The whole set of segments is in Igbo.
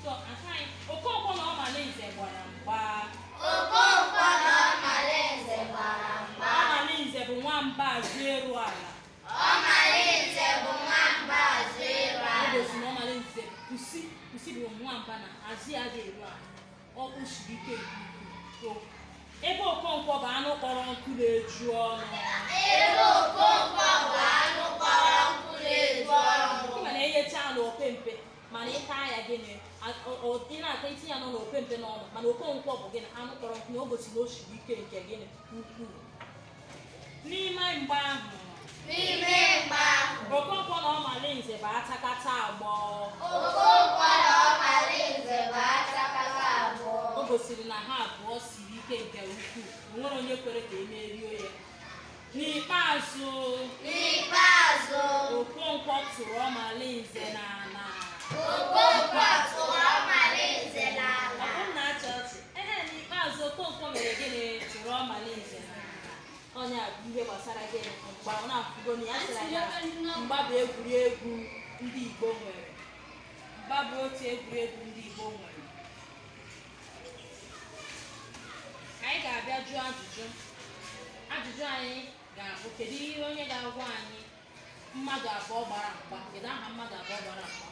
So aka anyị, Okonkwo na Ọmalinze gbara mgba. Okonkwo na Ọmalinze gbara mgba. Ọmalinze bụ nwamba azụ eru ala. Ọmalinze bụ nwamba azụ eru O ala. gosi na Ọmalinze pusi pusi bụ nwamba na azụ ya dị eru ala. Ọkpụ siri ike nke ukwuu. Ebe Okonkwo bụ anụ kpọrọ nkụ na-eju ọnụ. Ebe Okonkwo bụ anụ kpọrọ nkụ na-eju ọnụ. Ị ma na eghecha anụ opempe, mana ịta ya gịnị, ị na-ata itinye ya n'ọnụ opempe n'ọnụ, mana Okonkwo bụ gịnị, anụ kpọrọ nkụ, na o gosi na o siri ike nke gịnị ukwuu. N'ime mgba ahụ, N'ime mgba ahụ, Okonkwo na Ọmalinze bụ atakata agbọ. Okonkwo na Ọmalinze bụ atakata abụọ. O gosiri na ha abụọ siri ike nke ukwuu, o nwere onye kwere ka emerie ya. N'ikpeazụ, N'ikpeazụ, Okonkwo tụrụ Ọmalinze n'ala. Okonkwo tụrụ Ọmalinze n'ala. Ọ bụrụ na achị ọchị, ehe, n'ikpeazụ Okonkwo mere gịnị, tụrụ Ọmalinze n'ala. Onye a bụ ihe gbasara gịnị, mgba. Ọ na-afụgo na ya sịrị anyị na mgba bụ egwuregwu ndị Igbo nwere. Mgba bụ otu egwuregwu ndị Igbo nwere. Anyị ga-abịa jụọ ajụjụ. Ajụjụ anyị ga-abụ, kedu ihe onye ga-agwa anyị mmadụ abụọ gbara mgba? Kedu aha mmadụ abụọ gbara mgba?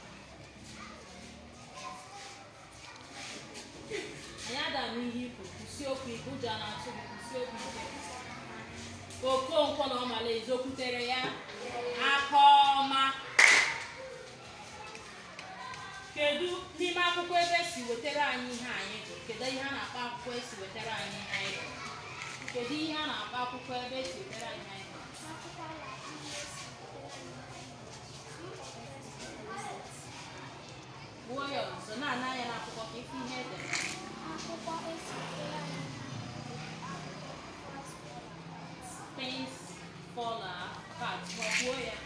Anyị ada n'ihe ikwu. Kwụsị okwu ike, ụjọ a na-atụ gị. Kwụsị okwu ike. Okonkwo na Ọmalinze o kwutere ya aka ọma. Kedu n'ime akwụkwọ ebe esi wetara anyị ihe anyị gụrụ, kedu ihe a na-akpọ akwụkwọ esi wetara anyị ihe anyị gụrụ? Kedu ihe a na-akpọ akwụkwọ ebe esi wetara anyị ihe anyị gụrụ? Gbuo ya ọzọ, na-ana anya n'akwụkwọ ka ịfụ ihe edere. Akwụkwọ esi wetara anyị akwụkwọ. Things Fall Apart. Gbuo ya.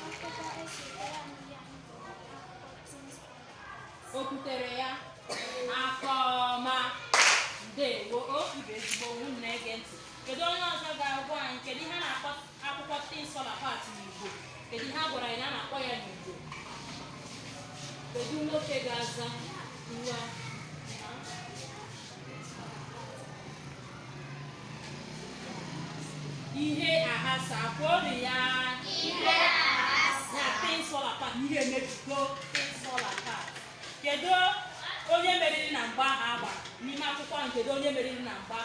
Akwụkwọ esi wetara anyị ihe anyị gụrụ bụ akwụkwọ Things Fall Apart. O kwutere ya aka ọma. Ndewo o, ibe ezigbo nwunye na-ege ntị. Kedu onye ọzọ ga-agwa anyị kedu ihe a na-akpọ akwụkwọ Things Fall Apart n'Igbo? Kedu ihe a gwara anyị na a na-akpọ ya n'Igbo? Kedu nwoke ga-aza nwa? Ihe aghasa kwuo ya. Ihe aghasa. Na Things Fall Apart, ihe emebigo. Things Fall Apart. Kedu onye meriri na mgba ahụ agbara n'ime akwụkwọ ahụ? Kedu onye meriri na mgba?